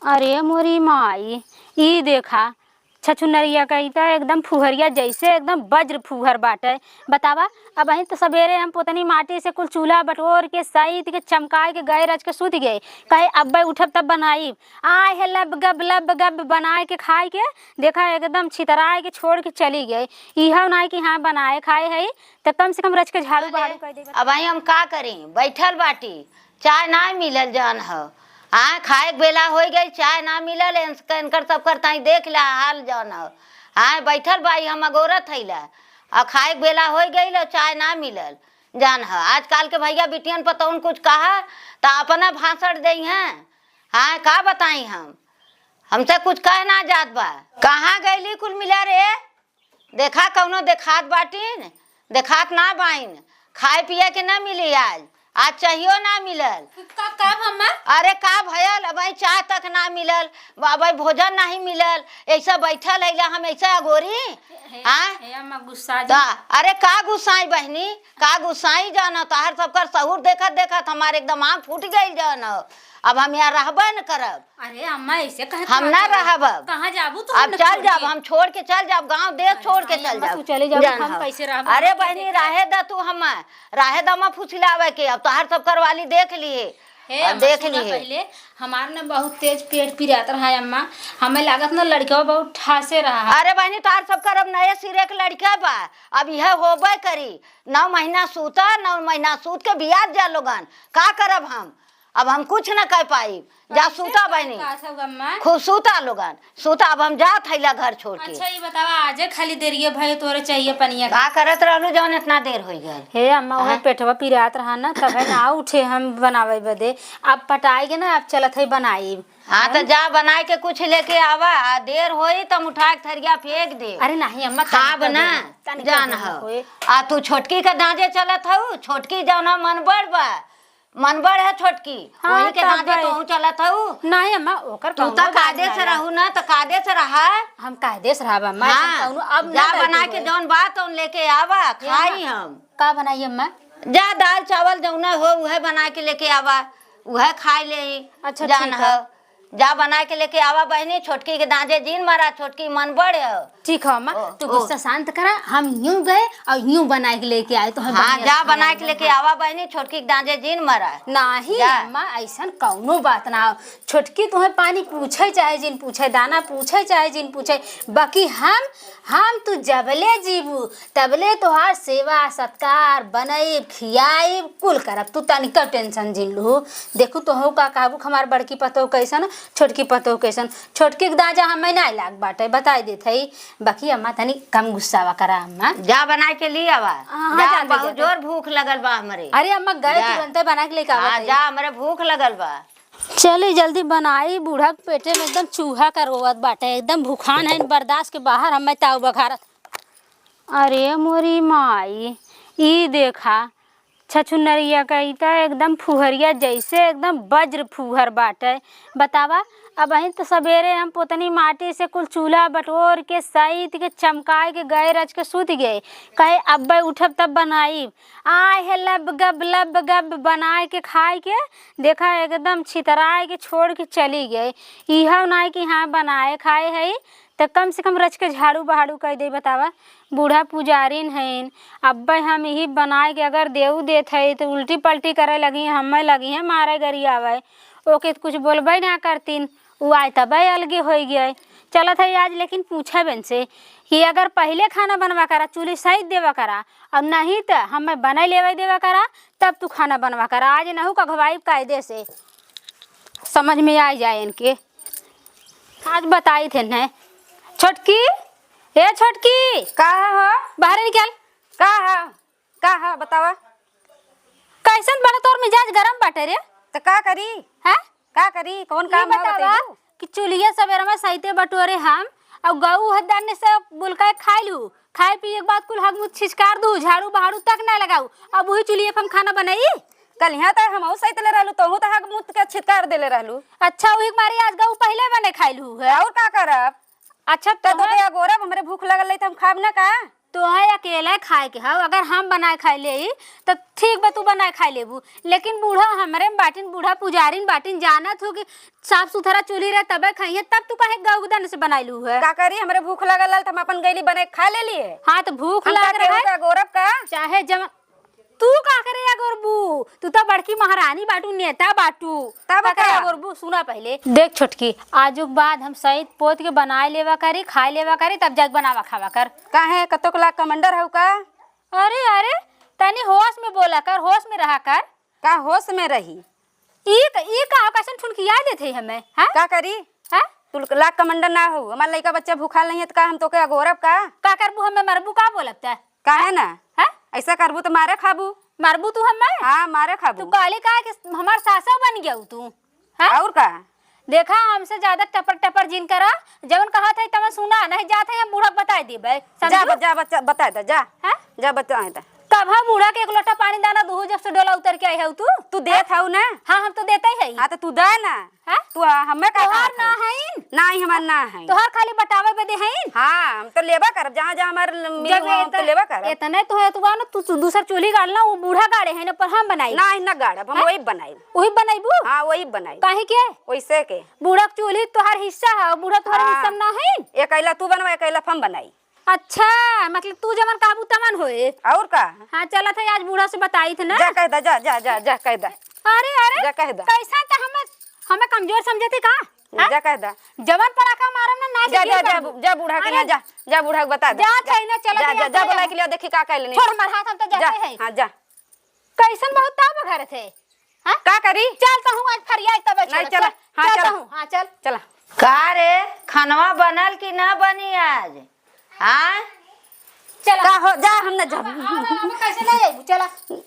अरे मोरी माई, ई देखा छछुनरिया का त एकदम फुहरिया जैसे एकदम वज्र फुहर बाटे। बतावा अब अहीं तो सवेरे हम पोतनी माटी से कुल चूल्हा बटोर के सईत के चमकाए के गए रच के सुत गए, कहे अब्बे उठब तब बनाई। आए है लब गब बनाए के खाए के देखा एकदम छितराए के छोड़ के चली गए। इहा नाई कि हाँ बनाए खाए है त कम से कम रच के झाड़ू बहारू कर दे। अब आई हम का करी, बैठल बाटी, चाय ना मिलल जान ह। आ खाए के बेला हो गई, चाय ना मिलल। इनकर सब कर ताई देख ला हाल जान ह। आ बैठल बाई हम अगोरत हईला, आ खाए के बेला हो गई ल चाय ना मिलल जान ह। आजकल के भैया बिटियन पतौन कुछ कहा त अपना भाषण दई हैं। हाँ का बताई हम, हमसे कुछ कह ना जात बा। कहाँ गईली कुल मिला रे, देखा कौनो देखात बाटीन, देखात ना बाइन। खाए पिए के ना मिली आज, आज चाहियो ना मिलल। का का अम्मा? अरे का भयल, अब चाय तक ना मिलल, अब भोजन नहीं मिलल, ऐसा बैठल है हम ऐसा अगोरी। हाँ हे अम्मा गुस्सा ता अरे का गुस्साई बहनी, का गुस्साई जाना, तोहर सबकर सहूर देखत देखत हमारे एकदम आँख फूट गई जाना। अब हम यहाँ रहबे न करब। अरे अम्मा ऐसे कहे हम ना रहब अब। कहाँ जाबू तू? अब चल जाब, हम छोड़ के चल जाब, गांव देश छोड़ के चल अम्मा, जाब। तू चले जाबू, जान हम हौ। कैसे रहब? अरे हम बहनी राहे दा तू, हम राहे दा में फुसिलावे के। अब तोहर सब करवाली देख लिए, हे अब अम्मा, देख सुना लिए। पहले हमार ना बहुत तेज पेट पिरात रहा है अम्मा, हमें लागत ना लड़का बहुत ठासे रहा है। अरे बहनी तोहर सब कर अब नए सिरे के लड़का बा, अब यह होबे करी। 9 महीना सूता, 9 महीना सूत के बियाह जा लोगन, का करब हम? अब हम कुछ न कह पाई। जा सूता बहनी, का सब अम्मा? खूब सूता लोगन सूता। अब हम जात हैला घर छोड़ के। अच्छा ये बतावा आजे खाली देरिये भाई तोरे चाहिए पनिया का करत रहलू जौन इतना देर हो गई? हे अम्मा वही पेटवा पिरात रहा ना तबे ना उठे हम बनावे बदे। अब पटाए के ना अब चलत है बनाई। हाँ तो जा बनाए के कुछ लेके आवा, आ देर होई तम उठा के थरिया फेंक दे। अरे नहीं अम्मा खाब तनिका ना देर, तनिका जान देर हो। होए। आ तू छोटकी का दाजे चलत हऊ, छोटकी जौन है मनबड़ बा, मनबड़ है छोटकी, हाँ, वही के तब दाजे भाई। तोहू चलत हऊ। नहीं अम्मा ओकर तू कौनो तो बात कादे ना से रहू ना तो कादे से रहा। हम कायदे से रहब अम्मा, ऐसन हाँ कौनो अब ना जा गलती बना के होए। जौन बात तौन लेके आवा, खाई हम। का बनाई अम्मा? जा दाल चावल जौना हो उहे बना के लेके आवा, उहे खाई ले। अच्छा, जान ठीक है। हो, जा बना के लेके आवा बहनी। छोटकी के दाजे जीन मारा, छोटकी मनबड़ है। ठीक है अम्मा, ओ, तू ओ। गुस्सा शांत करा, हम यूं गए और यूं बना के लेके आए तो हम हाँ बढ़िया जा से बना खाना के लेके आवा बहनी, छोटकी के दाजे जीन मारा। नाही जा। अम्मा ऐसन कौनो बात ना हो। छोटकी तुम्हें पानी पूछे चाहे जिन पूछे, दाना पूछे चाहे जिन पूछे, बाकी हम तू जबले जीबू तबले तोहार सेवा सत्कार बनैब खियाइब कुल करब, तू तनिका टेंशन जिन लू। देखू तोहू का कहबू हमार बड़की पतोह कैसन छोटकी पतोह कैसन। छोटकी के दाजा हमें ना लाग बाटे बताई देत हई, बाकी अम्मा तनी कम गुस्सावा करा अम्मा। जा बना के ली आवा। हाँ, जा, जाते, बहुत जाते। जोर भूख लगल बा हमरे। अरे अम्मा गए जा। तुरंते बना के लेके आवत हाँ हई। जा, हमरे भूख लगल बा। चली जल्दी बनाई, बूढ़ा के पेटे में एकदम चूहा का रोवत बाटे, एकदम भूखान है बर्दाश्त के बाहर हमें ताऊ बघारत। अरे मोरी माई, ई देखा छछुनरिया का ई त एकदम फुहरिया जैसे एकदम वज्र फुहर बाटे। बतावा अब अहीं तो सवेरे हम पोतनी माटी से कुल चूल्हा बटोर के सईत के चमकाए के गए रच के सुत गए, कहे अब्बे उठब तब बनाई। आए है लब गब बनाए के खाए के देखा एकदम छितराए के छोड़ के चली गए। इहा नाई कि हाँ बनाए खाए है त कम से कम रच के झाड़ू बहाड़ू कर दे। बतावा बूढ़ा पुजारिन हैन, अब्बे हम यही बनाए के अगर देऊ देत है तो उल्टी पलटी करे लगी, हमें लगी है मारे गरियावे। ओके तो कुछ बोलबे ना करतीन, उ आए तबे अलगे हो गए। चलत है आज लेकिन पूछे बन से कि अगर पहले खाना बनवा करा चूल्ही सही देवा करा, और नहीं तो हमें बनाए लेवे देवा करा तब तू खाना बनवा करा। आज नहू कघवाई कायदे से समझ में आ जाए इनके। आज बताई थे न छोटकी, ए छोटकी का हो? बाहर निकल। का हो, का हो बतावा? कैसन बड़ा तोर मिजाज गरम बाटे रे? तो का करी, हैं का करी, कौन ये काम है बतावा बताइबू? कि चूल्हिया सवेरे में सहिते बटोरे हम और गऊ हदाने से बुलका खाई लू, खाए पिए के बाद कुल हग मुँह छिचकार दू, झाड़ू बहाड़ू तक ना लगाऊ, अब वही चूल्हिया पे हम खाना बनाई। कल यहाँ तो हम सहित ले रहलू, तोहू तो हग मुँह के छिटकार देले रहलू। अच्छा वही मारी आज गऊ पहले बने खाई लू है। और का करब? अच्छा तो तो तो अगोरब हमरे भूख लगल रही त हम खाब ना का? तो है अकेला खाए के हव, अगर हम बनाए खाए ले तो ठीक बा, तू बनाए खाए लेबू, लेकिन बूढ़ा हमरे में बाटिन, बूढ़ा पुजारीन बाटिन, जानत हो कि साफ सुथरा चूल्ही रहे तबे खाइए, तब तू काहे गौगदन से बनाइलू है? का करी, हमरे भूख लगल त हम अपन गईली बने खा लेली है। हाँ तो भूख हम का लग रहा केहू है का गौरव का चाहे जम तू का करे गोरबू, तू तो बड़की महारानी बाटू, नेता बाटू, तब का करे का? गोरबू? सुना पहले, देख छोटकी, आजुक बाद हम सहित पोत के बनाए लेवा करी, खाए लेवा करी, तब जाके बनावा खावा कर। काहे कतोक लाख कमांडर हउ का? अरे अरे तनी होश में बोला कर, होश में रहा कर। का होश में रही? ई ई का कैसन ठुनकिया देते हमें? हां का करी? हां तू लाख कमांडर ना हो, हमार लइका बच्चा भूखा नहीं है त का हम तोके अगोरब का? का करबू हमें, मरबू का बोलब त? काहे ना हां ऐसा करबू तो मारे खाबू। मरबू तू हमें? हाँ मारे तू खाबू। कहले का कि हमार सासा बन गया तू? हां और का? देखा हमसे ज्यादा टपर टपर जिन करा, जवन कहा था तवन सुना नहीं जात है, हम बूढ़ा के बताए देबे, जा समझू? जा बच्चा बता दे जा। हां जा बता दे। कब हम बूढ़ा के एक लोटा पानी दाना दूहू जब से डोला उतर के आई है तू? तू देत हउ ना? हाँ हम तो देते ही है। हाँ तो तू दे ना। हाँ? तू हमें का तोहार कहत ना हउ? है? ना ही हमार ना है। तोहार खाली बटावे बदे है। हाँ हम तो लेबा करब, जहाँ जहाँ हमार मिली जब वहाँ हम तो लेबा करब। इतने तो है तू ना, तू दूसर चूल्ही गाड़ना, वो बूढ़ा गाड़े है ना, पर हम बनाई ना ही ना गाड़ब, हम हाँ? वही बनाई। वही बनाईबू? हाँ वही बनाई। काहे के? वैसे के बूढ़ा के चूल्ही तोहार हिस्सा है, बूढ़ा तोहार हाँ। हिस्सा ना है। एक अइला तू बनवा, एक अइला हम बनाई। अच्छा मतलब तू जमन काबू तमन होए। और का? हाँ चला था आज बूढ़ा से बताई थे ना। जा कह दे, जा जा जा जा कह दे। अरे अरे जा कह दे। कैसा था, हमें हमें कमजोर समझते का? हाँ? जा कह दे। जवन पड़ाका मारम ना नाच जा गिर जा जा पड़बू। जा बूढ़ा के अरे, यहाँ जा, जा बूढ़ा के बता दे। जा चाहे ना चला जा जा, जा जा जा। बोला के लिए देखी का कह लेनी। छोड़ हमार हाथ, हम तो जा जाते हैं। हाँ जा। कैसन बहुत ताब घर थे। हाँ? का करी? चलता हूँ आज फरियाद तबे नहीं, छोड़। चला। हाँ, चलता चला। हूँ। हाँ चल। चला। का रे खानवा बनल कि ना बनी आज? हाँ चला। का हो जा हम ना जा। अब कैसे नहीं आईबू? चला।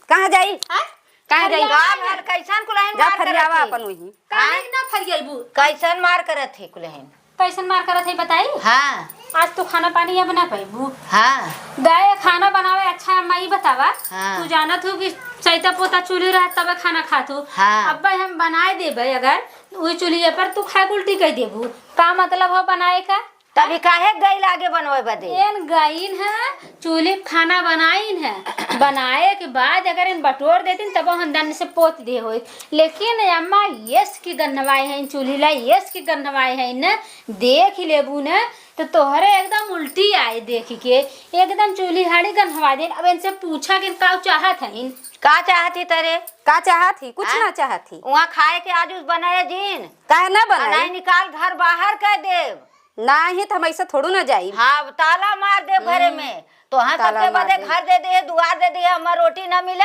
कहाँ जाई? हाँ? कहाँ जाई? का भर कैसन कुलहिन जा मार करत फरियावा ही? अपन वही। काहे ना फरियाबू? कैसन मार करत ही कुलहिन? कैसन मार करत है बताई? हाँ आज तो खाना पानी ये बना पाईबू? हाँ गाय खाना बनावे अच्छा माई बतावा। हाँ। तू जानत हो कि सैता पोता चूल्ही रहा तबे खाना खातू। हाँ। अब भाई हम बनाए देबे, अगर वही चूल्ही पर तू खाए उल्टी कह देबू, का मतलब हो बनाए का? तभी काहे गई लागे बनवे बदे? एन गाइन है चूल्हे पे खाना बनाइन है, बनाए के बाद अगर इन बटोर देतीन तब हम दन से पोत दे होई, लेकिन अम्मा यस की गन्नवाए हैं चूल्ही ला, यस की गन्नवाए हैं न, देख लेबू न तो तोहरे एकदम उल्टी आए देख के, एकदम चूल्ही हाड़ी गन्हवा दे। अब इनसे पूछा कि का चाहत है इन? का चाहती तरे? का चाहत ही? कुछ हाँ? ना चाहत ही। वहाँ खाए के आज उस बनाए जीन काहे ना आ नहीं बनाई? निकाल घर बाहर कर देव। ना ही तो हम ऐसे थोड़ू ना जाई। हाँ ताला मार दे घरे में तो हाँ ताला सबके मार बदे दे। घर दे दे, दुआर दे दे, हमार रोटी ना मिले।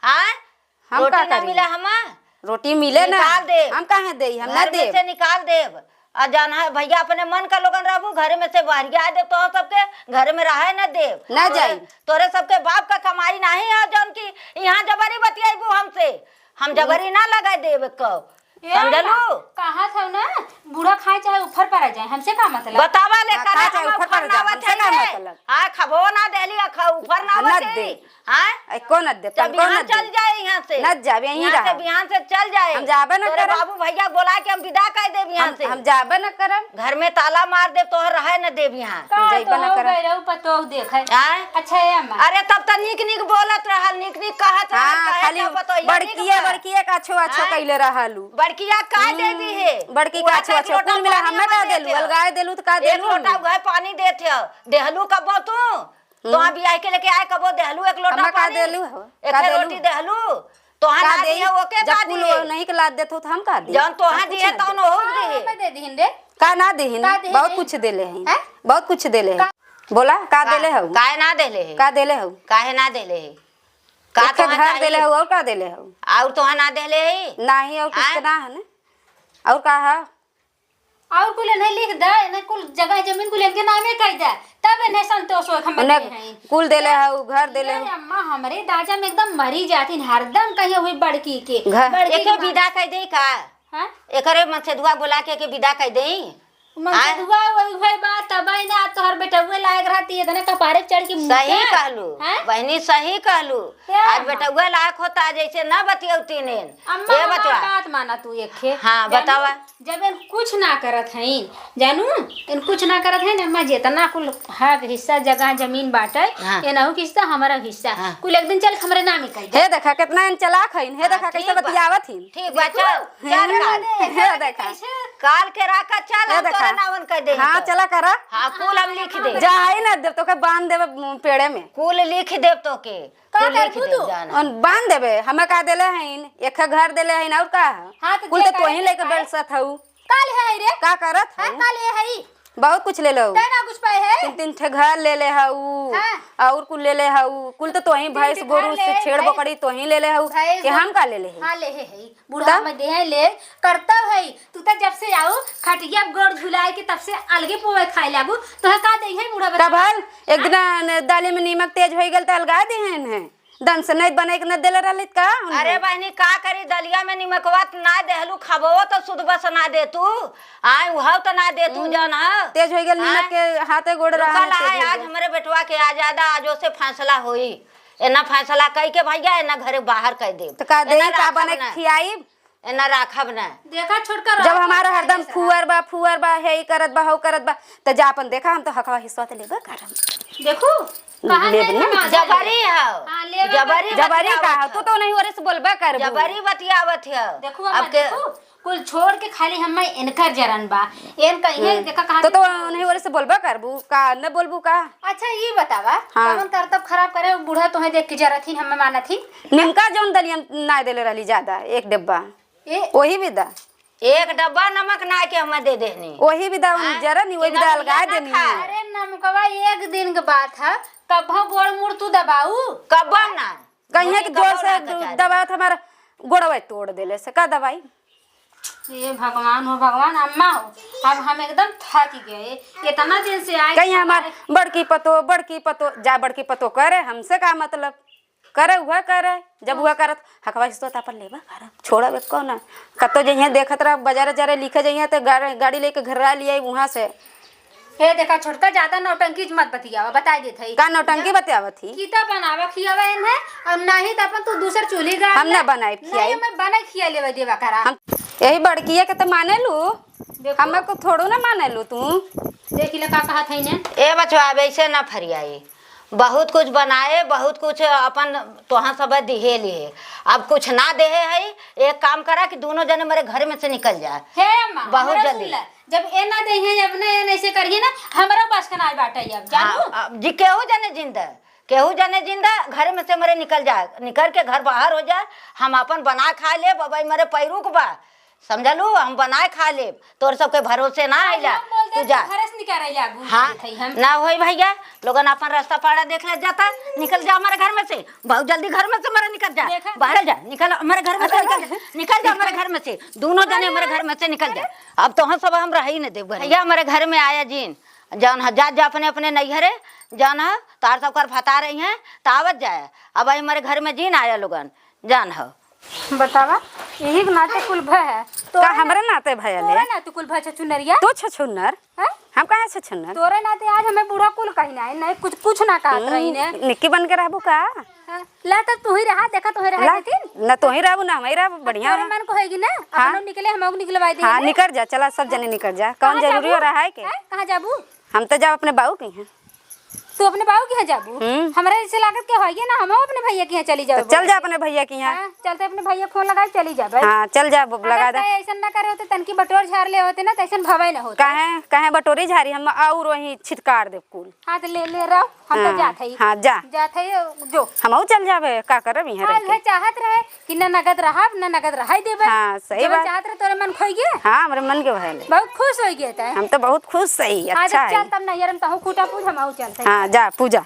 हाँ हम रोटी का ना करी? मिले हमा रोटी मिले ना। निकाल दे। हम काहे देई? हम ना घर में देब। से निकाल देव। आ जाना है भैया अपने मन का लोगन रहबू, घरे में से बाहरिया देव तो सबके घर में रहे ना देव। ना जाई। तोरे सबके बाप का कमाई नहीं है जौन की यहाँ जबरी बतियाबू हमसे, हम जबरी ना लगा देव को, समझलू? कहा था ना बूढ़ा खाए चाहे ऊपर पर आ जाए, हमसे का मतलब? बतावा ले हाँ, करे खा चाहे हम ऊपर पर ऊपर जा, ना हमसे का मतलब? हां खबो ना देली आ खा ऊपर ना ना बचे दे। हां ऐ को न दे, तब तन को बिहान न चल दे। जाए यहाँ से। न जाबे, यहीं यहाँ से रहा। बिहान से चल जाए। हम जाबे न तोरे करब। बाबू भैया बोला के हम विदा कर देब यहाँ हम से। हम जाबे न करब। घर में ताला मार देब तोहर रहे न देब यहाँ। का जइबे तो ना हो करब। गई रहू पतो देखे। आय? अच्छा ये अम्मा। अरे तब त नीक नीक बोलत रहल, नीक नीक कहत रहल। हाँ कहे खाली का पतो ये नीक बड़किए बा। बड़किए का अच्छो अच्छो आय? कैले रहलू। बड़किया का दे दी है? बड़की का उहा अच्छो त एक अच्छो लोटा कुल मिला पानी हमें का हमें देलू, देते हो। अलगाए देलू तो का एक देलू लोटा हमें? उहे पानी देते हो, देहलू कबो तू? तो हाँ बियाह के लेके आए कबो देहलू एक लोटा हमें का पानी? देलू हो? एक का देलू? रोटी देहलू तोहाँ का ना देई? दिए ओके जब का कुल दिए? नहीं के लाद देत हो तो हम का दी? जौन तोहाँ हम कुछ दिए ना तौन दे। ओहू हाँ, दिए। हमें दे दीहिन रे। का ना देहिन? का देहिन? बहुत कुछ देले हैं, हैं? बहुत कुछ देले हैं। बोला का देले हऊ? काहे ना देले है? का देले हऊ? काहे ना देले है? का एक तोहाँ घर चाहिए? देले हऊ और का देले हऊ? और तोहाँ ना देले है? नाही और कुछ आय? तो ना है ना, और का है? और कुल इन्हें लिख दे, इन्हें कुल जगह जमीन कुल इनके नामे कह दे, तब इन्हें संतोष हो हम उन्हें कुल देले हऊ, घर देले ये हऊ। अम्मा हमरे दाजा में एकदम मरी जाती हरदम कहीं हुई बड़की के घर- बड़की एके के विदा कह दे का? हाँ? एकरे मन से दुआ बोला के एके विदा कह दे। मनसदुआ वही भाई बात तब ना तोहर बेटुआ लायक रहती इतने कपारे पे चढ़ के मुँह सही के। कहलू हैं? बहनी, सही कहलू। क्या आज अम्मा? बेटुआ लायक होता जैसे ना बतियौती नेन। अम्मा ए हमार बचवा, बात माना तू एक खे। हाँ, जानू, बतावा। जब इन कुछ ना करत हईन, जानू इन कुछ ना करत हईन अम्मा, जितना कुल हक हिस्सा जगह जमीन बाटे, हाँ। एनहु के हिस्सा हमारा हिस्सा, हाँ। कुल एक दिन चल हमरे नाम निकल हे देखा कितना इन चलाक हईन, हे देखा हाँ, कैसे ठीक बा। बतियावत हईन। ठीक बा, चल चल काल। हे देखा, काल के राखा चल, हे हम देखा। तोरा नावन कर दे। हाँ चला करा। हाँ कुल हम लिख दे। जा आई ना देव तो के बांध देवे पेड़े में। कुल लिख देव तोके, का कुल लिख करबू देव तू? जाना। और बांध देवे, हमें का देले हईन, एक घर देले हईन और का। हाँ, तो कुल जे तो तोही करे लेके खाए। बेलसत हऊ। काल है रे। का करत हाँ, हऊ? काल है हई। बहुत कुछ ले लऊ। ते ना कुछ पाए है। तीन तीन ठे घर ले ले हऊ, हाँ। और कुल ले ले हऊ। कुल तो तोही भैंस ठे घर गोरू ले, से छेड़ भैंस- बकरी तोही ले ले हऊ, भैंस कि हम का ले ले हई? हाँ ले है हई। बूढ़ा तब? में दे है ले करता है। तू तो जब से आओ खटिया गोड़ झुलाए के तब से अलगे पोए खाए लागू, तो का दे है बूढ़ा बता। तब हल एक दिन दाली में नीमक तेज हो गल त अलगा देहन है, दन से नहीं बने के न देले रहली का उन्हें? अरे बहनी का करी, दलिया में निमकवा त ना देहलू, खबो तो शुद्ध बस ना दे तू, आय उहाव तो ना दे तू जान। हाँ। तेज हो गल नीमक के हाथे गोड़ रहा रुकल है, तेज आय हो आज गइल। हमारे बेटवा के आजादा आज ओसे फैसला होई, एना फैसला कह के भैया एना घरे बाहर कह दे। तो का दे का बने के खियाई? एना राखब ना। देखा छोटका जब हमारा हरदम फुअर बा फुअर बा हे करत बा हौ करत बा, त जा अपन देखा, हम तो हकवा हिस्सा त लेबे करम। देखू कहाँ लेब गए ना। हम आधा जबरी ले। हो, हाँ, लेबे जबरी जबरी का बतियावत हो, तू तो नहीं ओरे से बोलबे करबू। जबरी बतियावत है। देखू अब अम्मा के देखू कुल छोड़ के खाली हम इनकर जरन बा, एन कहिए देखा कहाँ। तो नहीं ओरे से बोलबे करबू का न बोलबू का? अच्छा ये बतावा, हाँ। कौन करतब खराब करे वो बूढ़ा तोहे देख के जरथिन हमें मानथिन। निमका जौन दलियम ना देले रहली ज्यादा एक डिब्बा, ए वही भी दा। एक डब्बा नमक ना के हमें दे देनी, वही भी दा हाँ? जरा नहीं, वही भी दा कि अलगा नमकिया ना देनी। खा। अरे नमकवा एक दिन के बात है, कभो गोड़ मुड़ तू दबाऊ। कब्बा ना कहीं के जोर से कब्बा ना कचारी। दबाया तो हमारा गोड़वा तोड़ देले से का दवाई। ये भगवान हो भगवान, अम्मा हो, अब हम एकदम थक गए इतना दिन से आए। कहीं हमार बड़की पतो बड़की पतो जा बड़की पतो करे, हमसे का मतलब करे हुआ करे, जब हुआ करत हकवा से तो अपन लेबा कर छोड़ब एको ना। कतो जइहे देखत रह बाजार जारे लिखे जइहे तो गाड़ी लेके घर आ लिया वहां से। हे देखा छोटका ज्यादा नौटंकी मत बतियावा, बता देत हई। का नौटंकी बतियावत ही? किता बनावा खियावा इन है, और नहीं तो अपन तू दूसर चूल्ही गाड़ हम ले। ना बनाए खियाई। नहीं हमें बनाए खिया लेवे देवा करा। हम यही बड़किया के तो माने लू, देखो। हमें को थोड़ो ना माने लू तू। देख ले का कहत हई ने। ए बचवा अब ऐसे ना फरियाई, बहुत कुछ बनाए बहुत कुछ अपन तोहाँ सब दिहे लिए, अब कुछ ना देहे है। एक काम करा कि दोनों जने मेरे घर में से निकल जाए। हे अम्मा बहुत हमरा जल्दी। सुन ले, जब ए ना देहिए जब ना ए ऐसे करिए ना हमरा पास कना बाटे अब जानू। हाँ, अब जी केहू जने जिंदा, केहू जने जिंदा घर में से मेरे निकल जाए, निकल के घर बाहर हो जाए, हम अपन बना खा ले बाबा मेरे पैरुक बा समझलू, हम बनाए खा ले, तोर सबके भरोसे ना आइला। हम बोलते तू जा। घरे से निकल आइला आगू। हाँ देत हई हम। ना होई भैया, लोगन अपन रास्ता पाड़ा देख ले जाता, निकल जा हमारे घर में से, बहुत जल्दी घर में से हमारे निकल जा, देखा। बाहर जा, निकल हमारे घर में से, निकल जा, निकल जा हमारे घर में से, दोनों जने हमारे घर में से निकल जा। अब तो हम सब हम रह ही नहीं देव भैया। हमारे घर में आया जीन जान ह, जा जा अपने अपने नैहरे जान ह, तार सब कर फता रही हैं तावत जाए। अब आई हमारे घर में जीन आया लोगन जान हो। बतावा यही के नाते कुल भय है। का हमरे नाते भयल तोरे है? नाते कुल भय छछुनरिया। तू छछुन्नर? हैं? हम कहाँ छछुन्नर? तोरे नाते आज हमें बूढ़ा कुल कही ना नहीं कुछ कुछ ना कहत रही ने। निक्की बन के रहबू का? हाँ, ला तब तू ही रहा, देखा तू ही रहा ला, देतीन। ना तो ही रहबू ना हम ही रहबू, बढ़िया तोरे है। मन को होएगी ना, हाँ। अपनो निकले हम निकलवाई दे। हाँ निकल जा, चला सब जने निकल जा, कौन जरूरी हो रहा है के? कहाँ जाबू? हम तो जाओ अपने बाबू के यहाँ। तू अपने बाबू के यहाँ जाबू? हम्म। हमरा ऐसे लागत के होइए ना, हम अपने भैया के यहाँ चली जाओ। तो चल जा अपने भैया के यहाँ। हाँ, चलते अपने भैया फोन लगा चली जाबे। हाँ चल जा, लगा दे। ऐसा ना करे होते तनकी बटोर झाड़ ले होते ना तो ऐसा भवे ना होते। काहे काहे बटोरी झारी, हम और वही छिटकार दे कुल। हाँ तो ले ले रहो, हम तो हाँ, जात हई। हाँ, जा। जात हई जो। हमहू चल जाबे, का करब यहाँ हाँ, रह के? उहे चाहत रहे कि न नगद रहा न नगद रहाई देबे। हाँ, सही जवन बात। चाहत रहे तोरे मन खोई गया। हाँ हमरे मन के भयल है। बहुत खुश हो गए ते। हम तो बहुत खुश सही, हाँ, अच्छा तो है। चल तब नैहर में तहु खूटा पूज हम चलते। हाँ जा पूजा।